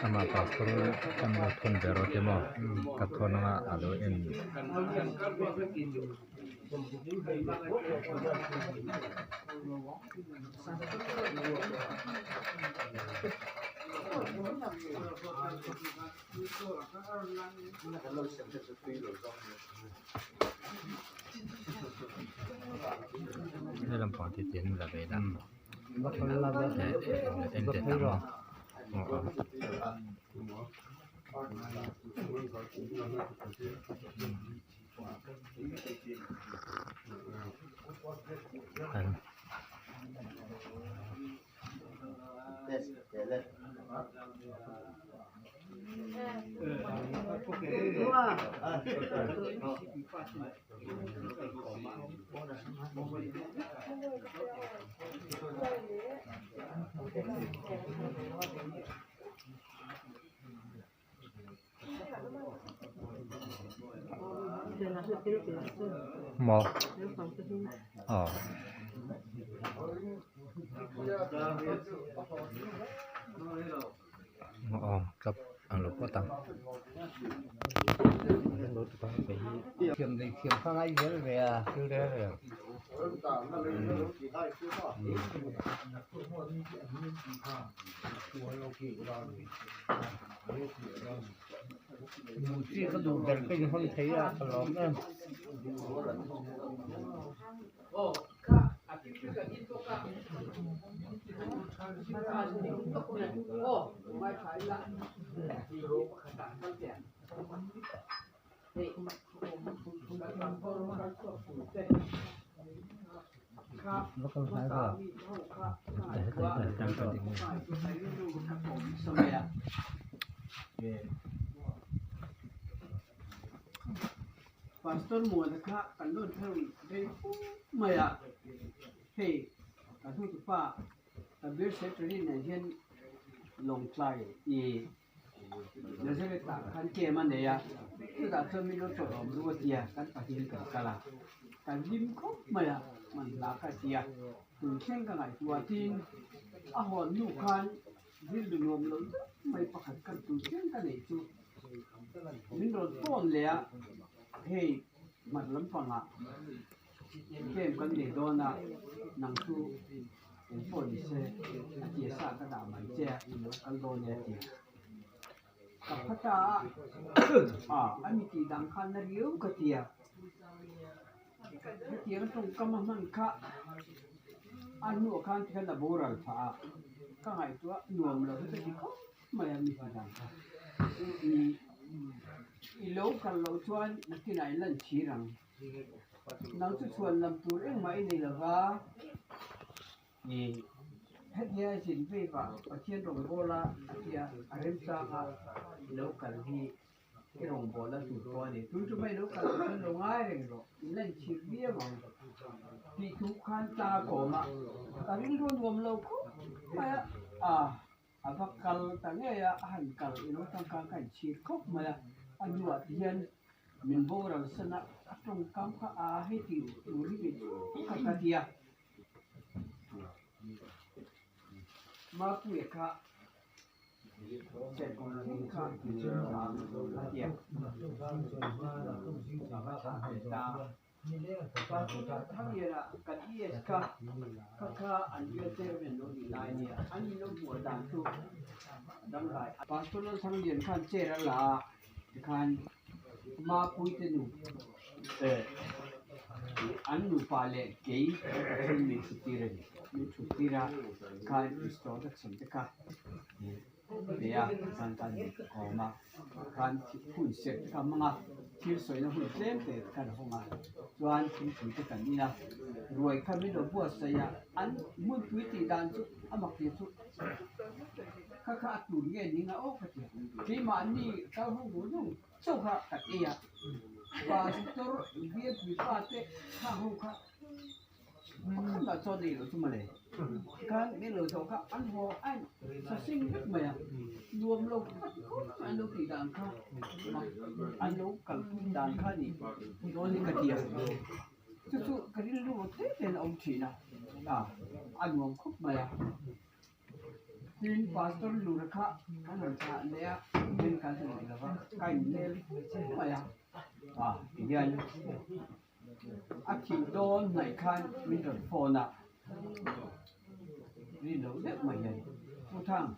Ama pastor kan lo thawn ve rawh te maw ka thawn anga a lo en. He lampang te te an la ve la en te tam an. Maw aw. Aw cup ang lo phawt ang. Pastor Muana kha kan rawn thar rei fur mai a, hei kan hotupa kan bial secretary nen hian Lawngtlai i Nazareth ah khan camp a nei a, chutah chuan min lo chawlh awm ru a tia kan pahnih kan kal a, kan hlim khawp mai a, man hla kha a ti a, tun thleng ka ngaihtuah tin a hawn hnu khan rilru nuam lo deuh mai pakhat khan tun thleng ka neih chu min rawn phone leh a, hei hmar lampangah camp kan nei dawn a, nang chu Eng pawh ni se, a tia sa ka dah mai che a, i lo kal dawn e a ti. Ka pha ta a, a, a mi tih dang khan na riau ka ti a. Hetiang tawngkam a hman kha a hnuah khan tikhan a boral phah a, ka ngaihtuah nuam lo hi ka ti khawp mai a mi tih dang kha. I, i lo kal loh chuan nakinah i lan chhir ang. Nang chu chhuan lam tur engmah i nei lova, i hetia zin vei vah Pathian rawngbawla a tia a remchanga i lo kal hi i rawngbawla tur pawh a ni. Tun chu mai lo kal loh chuan lo ngai reng rawh, i lan chhir viau ang tih thu khan tla a kawm a, ka rilru nuam lo khawp mai a, a a va kal ta ngei a, a han kal i lo tangka ka inchhir khawp mai a, a hnuah ti hian min boral san a, a tawngkam kha a hei tih tur hi kei chu ka ka ti a, Mapuia kha serkawn thleng kha a ti a, ta. Thangera kan ES kha kha kha an bial chairman lo nih lai nia an in lo hmuh dan chu dangdai Pastor Lalthanglian khan chair a la a tikhan Mapuite nu eh an nupa leh kei pathian min thut tir a ni min thut tir a khan introduction te kha. Pe a, chuan kan kawm a, khan hun serh te kha hmang a, thil sawina hun tlem te kan hawng a, chuan thingpui te kan in a, ruai kha min lo buatsaih a, an hmunpui tih dan chu a mak tih chu kha kha a tur nge ning a aw ka ti a, keimahni kal ho duh duh chauh kha kan ei a, pastor bialpui pa te kha ho kha. Pakhat mah chaw nei lo chu mawle. Tikhan min lo zawh kha an haw a sa sing vek mai a, nuam lo khat khawp mai an lo tih dan kha mak an lo kalpui dan kha a ni dawn hi ka ti a. Chu chu ka rilru te tein a awm thin a, a nuam khawp mai a. Tin, Pastor Lura kha kan han thlah leh a, then kan han nei lova, ka innel hle mai a, ah tihian a thih dawn hnaih khan min rawn phone a, rin loh deuh mai hian, Pu Thang.